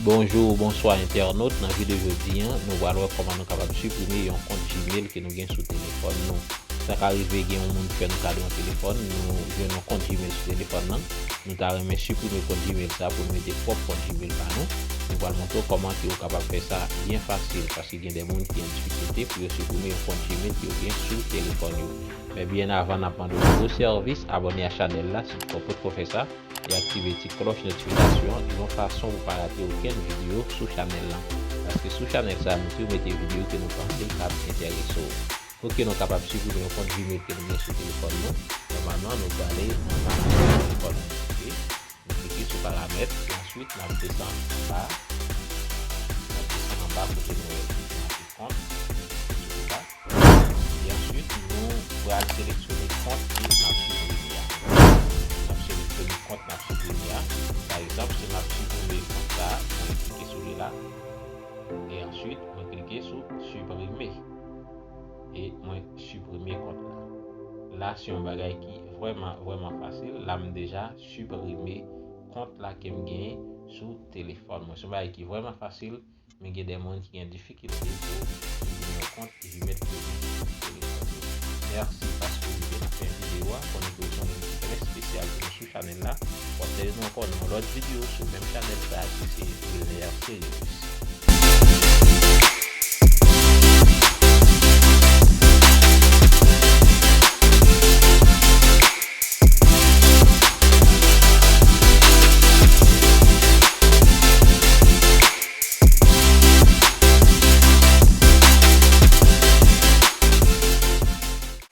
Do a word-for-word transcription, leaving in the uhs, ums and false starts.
Bonjou, bonswa entènot. Nan videyo jodi a, nou pral wè kòman nou kapab siprime yon kont Gmail ke nou gen sou telefòn nou. Sa ka rive gen yon moun ki fè nou kado yon telefòn, nou jwenn yon kont Gmail sou telefòn nan. Nou ta renmen siprime kont Gmail sa pou nou mete pwòp kont Gmail pa nou. Nou pral montre w kòman ke ou kapab fè sa byen fasil, paske gen de moun ki an difikilte pou yo siprime yon kont Gmail ke yo gen sou telefòn yo. Men byen avan n ap mande w yon gwo sèvis, abòne a chanèl la si w potko fè sa, e aktive ti klòch notifikasyon an yon fason pou pa rate okenn videyo sou chanèl la. Paske sou chanèl sa, nou toujou mete videyo ke nou panse k ap enterese w. Pou ke nou kapab siprime yon kont Gmail ke nou gen sou telefòn nou, nòmalman nou prale nan paramèt telefòn nou. Ok? Nou klike sou paramèt, e answit n ap desann anba. N ap desann anba kote nou wè mache kont, sou sa. E answit, nou pral seleksyone kont ke n ap siprime a. N ap seleksyone kont n ap siprime a. Pa egzanp, si m ap siprime kont sa a, mwen klike sou li la. E answit, mwen klike sou siprime. E mwen siprime kont la. La, se yon bagay ki vrèman, vrèman fasil. La, m deja siprime kont la ke m genyen sou telefòn mwen. Se yon bagay ki vrèman fasil, men gen de moun ki gen difikilte pou siprime yon kont Gmail ke yo gen sou telefòn yo. Mèsi paske w rive nan fen videyo a. Konnen ke w se yon moun ki trè espesyal pou nou sou chanèl la. W ap tande nou ankò nan yon lòt videyo sou menm chanèl sa a ki se Wilner Serius.